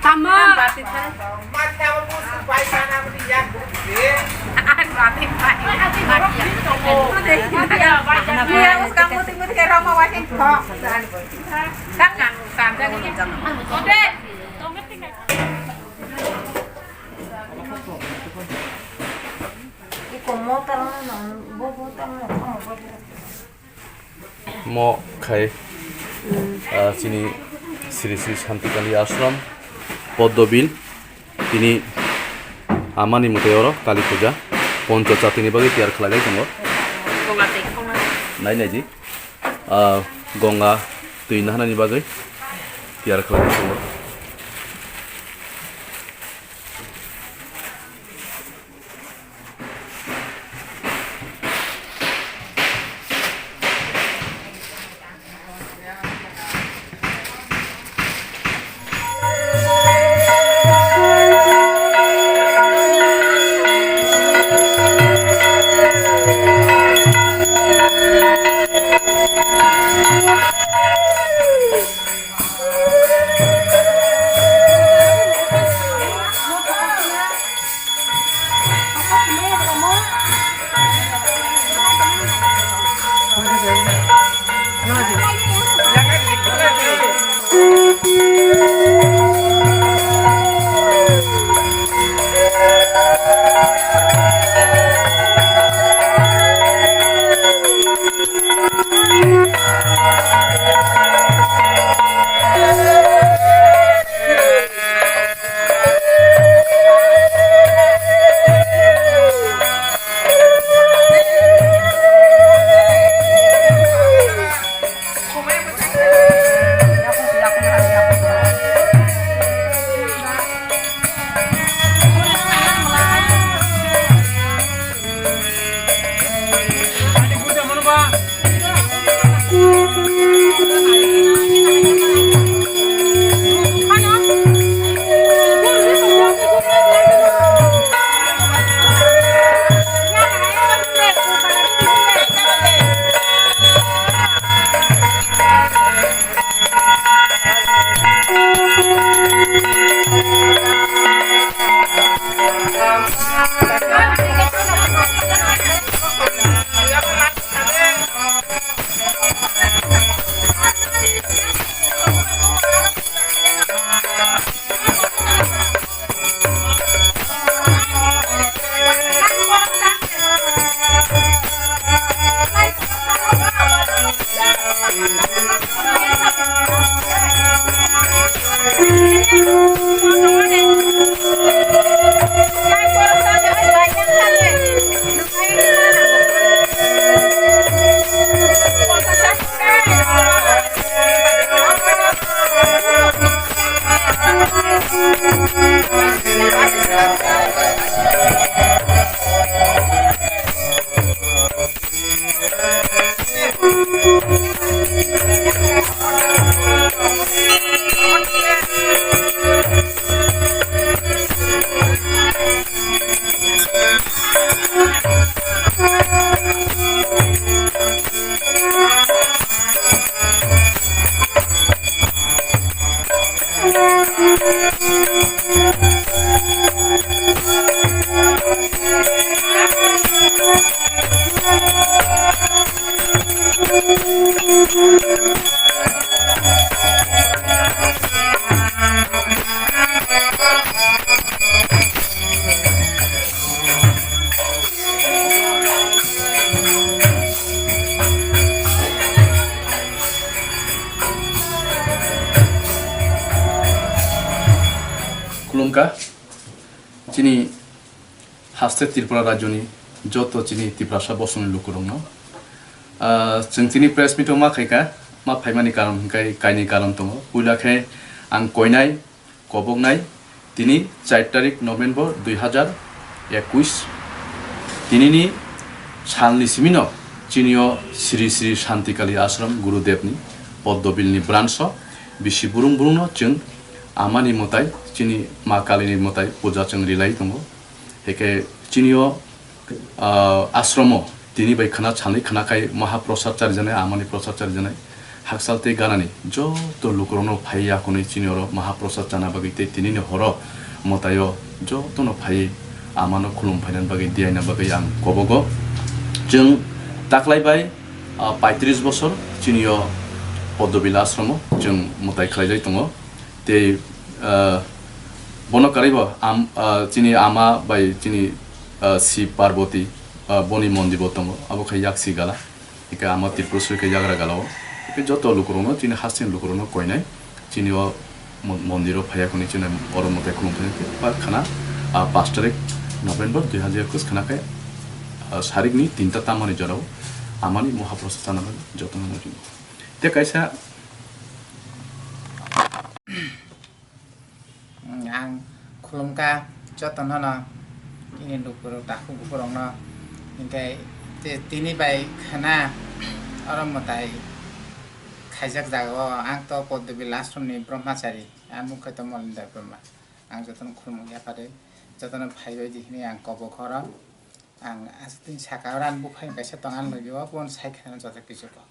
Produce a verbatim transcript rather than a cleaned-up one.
Tamo. Mo khai, ah, chini Sri Sri Shantikali Ashram, Poddobil, tini amani mwtai oro Kali Puja, poncho chatini bagwi tiyar khlailai tongo. Nai nai di, ah, Gonga twi nahanani bagwi tiyar khlailai tongo. Khulumkha, chini haste Tripura rajyoni joto chini Tiprasa bosongni lukurokno. Ah, chwng chini press meet o ma khaikha, ma phaimani karon hwnkhe kainwi karon tongo. Puila khe ang koinai, koboknai, tini char tarik November dui hazar ekush. Tinini salni simino chini o Sri Sri Shantikali Ashram Gurudevni Poddobilni branch o bisi burung burungno chwng amani mwtai, chini ma Kalini mwtai puja chwng rilai tongo. Heke chini o, ah, ashromo Tini bai khna salni khna khai mahaprasad charijaknai, amani prasad charijaknai. Haksal tei ganani joto lukurokno phaiwi akhunwi chini oro mahaprasad chana bagwi tei tinini horo mwtaio jotono phaiwi amano khulum phainani bagwi diyaina bagwi ang kobogo. Chwng taklai bai, ah, paitris bosor chini o Poddobila ashromo chwng mwtai khlaijai tongo. Tei, ah, bono karwibo am-, ah, chini ama bai chini, ah, Shiv Parvati, ah, boni mondirbo tongo, abo khe yaksi gala. Hingke ama Tripura sui khe yagra gala o. Hingke joto lukurokno, chini hasteni lukurokno koinai, chini o mon-, mondiro phaiya khoni chini oro mwtai khulum phaiya khe, ba khana, ah, pash tarik November dui hazar ekush khana khe, ah, sarikni tinta tamani jorao amani mahaprasad chana bagwi jotono ringo. Tei kaisa Ang khulumkha jotono no, ini lukurok takhuk bukurokno, hingke te-, tini bai khana oro mwtai khaijak jaga o. Ang to Poddobila ashramni brahmachari, ang mung khe to Molindar Brahma. Ang jotono khulumung yaphari, jotono phaibai di hwnwi ang kobok oro. Ang aswk tini saka oro ani buphang kaisa tong ani logi o, bono sai kheno joto kisu kok.